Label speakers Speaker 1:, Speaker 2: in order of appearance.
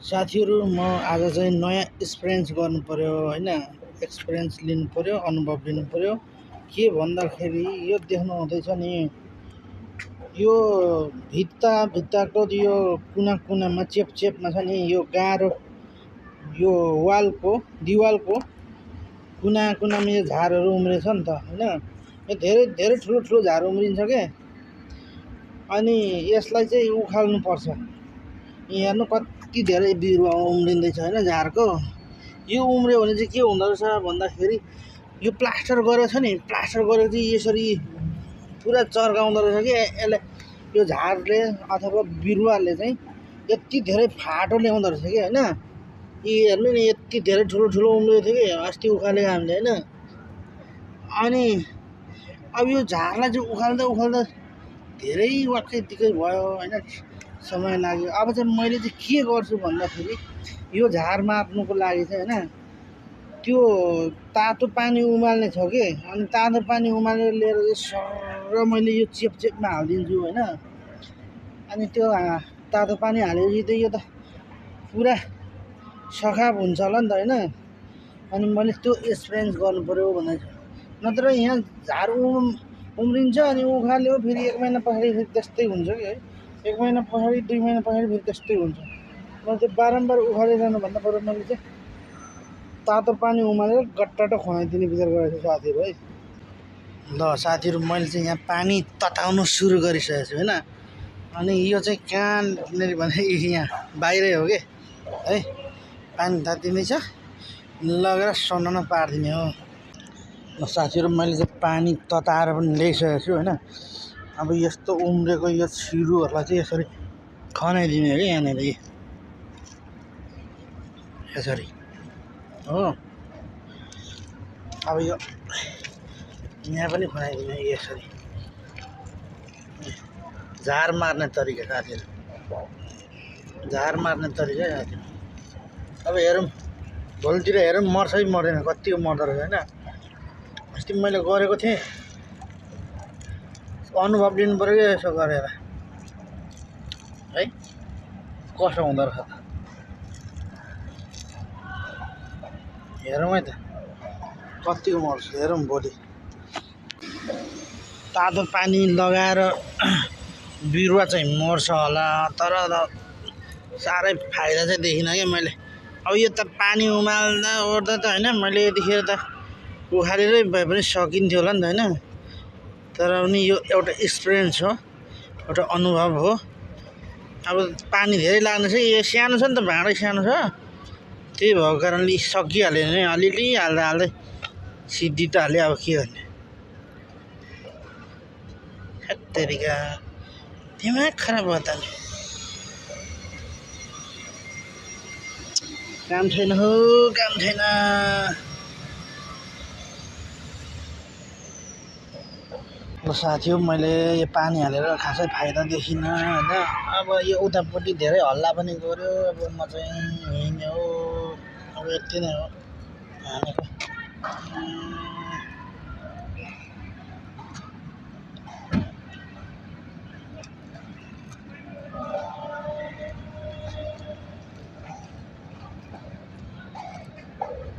Speaker 1: साथीहरु म आज चाहिँ नयाँ एक्सपिरियन्स गर्नु पर्यो हैन एक्सपिरियन्स लिनु पर्यो अनुभव लिनु पर्यो के भन्दाखेरि यो देख्नु हुँदैछ नि यो भित्ताको यो कुनामा चेपमा छ नि यो गाह्रो यो दिवालको कुनामा यो झारहरू उम्रेछ नि त हैन यो धेरै ठुलो झार उम्रिन्छ के अनि यसलाई चाहिँ उखाल्नु पर्छ हेर्नु कति धेरै बिरुवा उम्रिँदैछ हैन झारको यो उम्र्यो भने चाहिँ के हुँदो रहेछ भन्दाखेरि यो प्लास्टर गरेछ नि प्लास्टर गरेर चाहिँ यसरी पुरा चर्काउँदो रहेछ कि यसले यो झारले अथवा बिरुवाले चाहिँ यति धेरै फाटो ल्याउँदो रहेछ कि हैन यी हेर्नु नि यति धेरै ठुलो उम्रेको थियो कि अस्ति उखालेको हामीले हैन अनि अब यो झारलाई चाहिँ उखाल्दा धेरै वाक्कै भयो हैन समय लाग्यो अब चाहिँ मैले चाहिँ के गर्छु भन्दाखेरि यो झार मार्नुको लागि चाहिँ हैन त्यो तातो पानी उमाल्ने छ के अनि तातो पानी उमालेर लिएर सर मैले यो चेपमा हाल्दिन्छु हैन अनि त्यो तातो पानी हालेपछि त यो त पुरा सखाप हुन्छ होला नि त हैन अनि मैले त्यो एक्सपिरियन्स गर्नु पर्यो भनेर नत्र यहाँ झार उम्रिन्छ अनि उखाल्यो फेरि 1 महिना पछाडि फेरि त्यस्तै हुन्छ कि है 1 महिना पछाडि 2 महिना पछाडि फेरि त्यस्तै हुन्छ मैले चाहिँ बारम्बार उखालिरहनु भन्दा पर्यो मैले चाहिँ तातो पानी उमालेर गट्टाटो खनाइदिने विचार गरेको छु साथीहरु है ल साथीहरु मैले चाहिँ यहाँ पानी तताउन सुरु गरिसकेको छु हैन अनि यो चाहिँ कहाँनिर भने यहाँ बाहिरै हो के है पानी तातिँदैछ लगेर सन्नमा पार्दिने हो ल साथीहरु मैले चाहिँ पानी तताएर पनि ल्याइसकेको छु हैन अब यस्तो उम्रेको यो छिरुहरूलाई चाहिँ यसरी खनाइदिने हो कि यहाँनिर यसरी हो अब यो यहाँ पनि खनाइदिने यसरी झार मार्ने तरिका साथीहरु झार मार्ने तरिका साथीहरु अब हेरौँ भोलितिर हेरौँ मर्छ कि मर्दैन कतिको मर्दो रहेछ हैन अस्ति मैले गरेको थिएँ अनुभव लिनु पर्यो कि यसो गरेर है कसो हुँदो रहेछ त हेरौँ है त कतिको मर्छ हेरौँ भोलि तातो पानी लगाएर बिरुवा चाहिँ मर्छ होला तर साह्रै फाइदा चाहिँ देखिनँ क्या मैले अब यो त पानी उमाल्दा ओर्दा त हैन मैले यतिखेर त उखालेरै भए पनि सकिन्थ्यो होला नि त हैन तर पनि यो एउटा एक्सपिरियन्स हो एउटा अनुभव हो अब पानी धेरै लाग्ने छ यो सानो छ नि त भाँडै सानो छ त्यही भएको कारणले सकिहाल्यो नि अलिअलि हाल्दै सिद्धि त हाल्यो अब के गर्ने हत्तेरिका दिमाग खराब भयो त नि काम छैन ल साथी हो मैले यो पानी हालेर खासै फाइदा देखिनँ हैन अब यो उतापट्टि धेरै हल्ला पनि गर्यो अब म चाहिँ हिँड्ने हो अब यति नै हो हानेको